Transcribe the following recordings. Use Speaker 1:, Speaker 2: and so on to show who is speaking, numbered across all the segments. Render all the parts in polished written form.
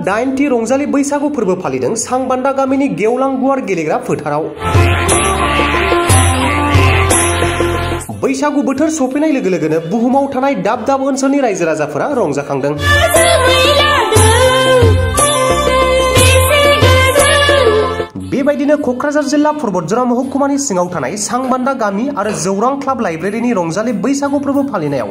Speaker 1: 8थि रंजालि बैसागु फोरबो फालिदों सांबान्दा गामिनि गेवलां गुवार गेलेग्रा फोथाराव। बैसागु बोथोर सफैनाय लोगो लोगोनो बुहुमाव थानाय दाब दाब ओनसोलनि रायजो राजाफोरा रंजाखांदों। बेबायदिनो कक्राझार जिल्ला पर्बतजरा महकुमानि सिङाव थानाय सांबान्दा गामि आरो जौरां क्लाब लाइब्रेरिनि रंजालि बैसागु फोरबो फालिनायाव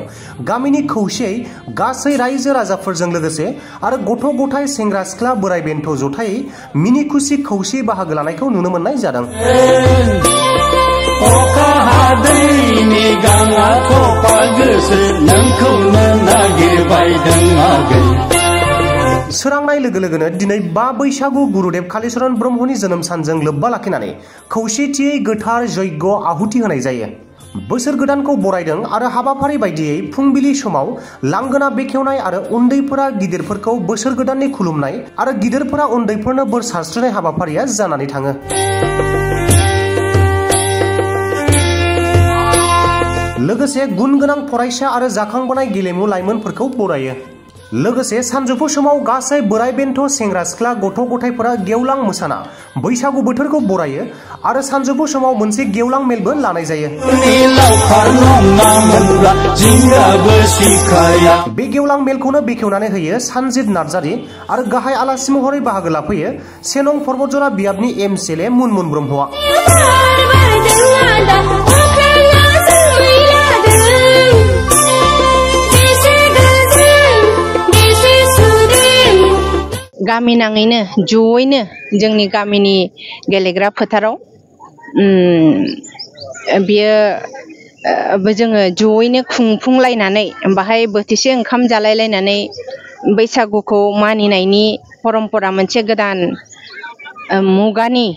Speaker 1: गामिनि खौसेयै गासै रायजो राजाफोरजों लोगोसे आरो गथ' गथाय सेंग्रा सिख्ला बोराय बेन्थ जथायै मिनि खुसि खौसेयै बाहागो लानायखौ नुनो मोननाय जादों। सोरांनाय लोगो लोगोनो दिनै 5 बैसागु गुरुदेव कालीचरण ब्रह्मनि जोनोम सानजों लोब्बा लाखिनानै खौसेथियै गोथार यज्ञ आहुति होनाय जायो। बोसोर गोदानखौ बरायदों आरो हाबाफारि बायदियै फुंबिलि समाव लांगोना बेखेवनाय आरो उन्दैफोरा गिदिरफोरखौ बोसोर गोदाननि खुलुमनाय आरो गिदिरफोरा उन्दैफोरनो बोर सारस्रिनाय हाबाफारिया जानानै थाङो। लोगोसे गुन गोनां फरायसा आरो जाखांबोनाय गेलेमु लाइमोनफोरखौ बरायो। लोगोसे सानजौफु समाव गासै बोराय बेन्थ सेंग्रा सिख्ला गथ' गथायफोरा गेवलां मोसाना बैसागु बोथोरखौ बरायो आरो सानजौफु समाव मोनसे गेवलां मेलबो लानाय जायो। बे गेवलां मेलखौनो बेखेवनानै होयो सानजित नार्जारी आरो गाहाय आलासि महरै बाहागो लाफैयो 1 नं पर्बतजरा बियाबनि MCLA मुनमुन ब्रह्मआ।
Speaker 2: गामि नाङैनो जयैनो जोंनि गामिनि गेलेग्रा फोथाराव बियो जोङो जयैनो खुंफुंलायनानै बाहाय बोथिसे ओंखाम जालायलायनानै बैसागुखौ मानिनायनि परम्परा मोनसे गोदान मुगानि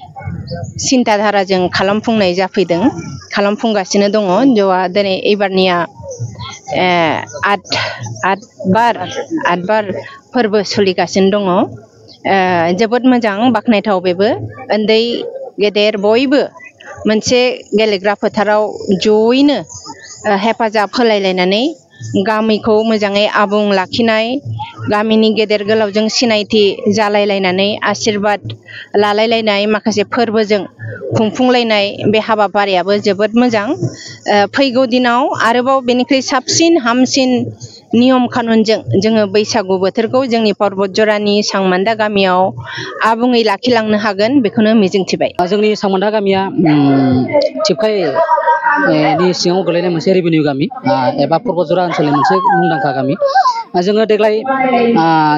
Speaker 2: सिन्ताधाराजों खालामफुंगासिनो दङ। दिनै एबारनिया 8 बार फोरबो सोलिगासिनो दङ। जोबोद मोजां बाख्नायथाव बेबो उन्दै गेदेर बयबो मोनसे गेलेग्रा फोथाराव जयैनो हेफाजाब होलायलायनानै गामिखौ मोजाङै आबुं लाखिनाय गामिनि गेदेर गोलावजों सिनायथि जालायलायनानै आशीर्बाद लालायलायनाय माखासे फोरबोजों खुंफुंलायनाय बे हाबाफारियाबो जोबोद मोजां। फैगौ दिनाव आरोबाव बेनिख्रुइ साबसिन हामसिन नियम खानुनजों जोङो बैसागु बोथोरखौ जोंनि पर्बतजरानि सांबान्दा गामियाव आबुङै लाखिलांनो हागोन बेखौनो मिजिंथिबाय।
Speaker 3: जोंनि सांबान्दा गामिया थिपकाइ नि सिङाव गोलैनाय मोनसे रेभिनिउ गामि एबा पर्बतजरा ओनसोलनि मोनसे मुंदांखा गामि। जोङो देग्लाय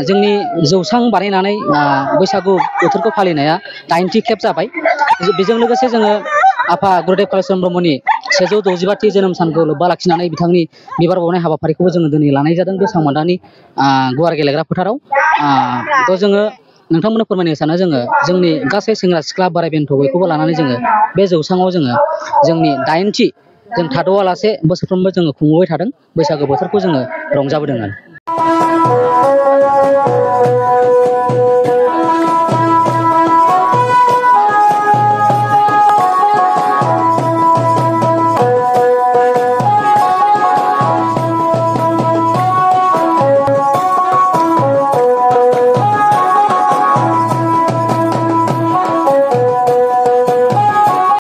Speaker 3: जोंनि जौसां बानायनानै बैसागु बोथोरखौ फालिनाया 8थि खेब जाबाय। बेजों लोगोसे जोङो आफा गुरुदेव कालीचरण ब्रह्मनि 165थि जोनोम सानखौ लोब्बा लाखिनानै बिथांनि बिबार बावनाय हाबाफारिखौबो जोङो दिनै लानाय जादों बे सांबान्दानि गुवार गेलेग्रा फोथाराव। जोङो नोंथांमोननो फोरमायनो सानो जोंनि गासै सेंग्रा सिख्ला बोराय बेन्थ बयखौबो लानानै जोङो बे जौसाङाव जोंनि 8थि जों थाद'आलासे बोसोरफ्रोमबो जोङो खुंबोबाय थादों बैसागु बोथोरखौ जोङो रंजाबोदों।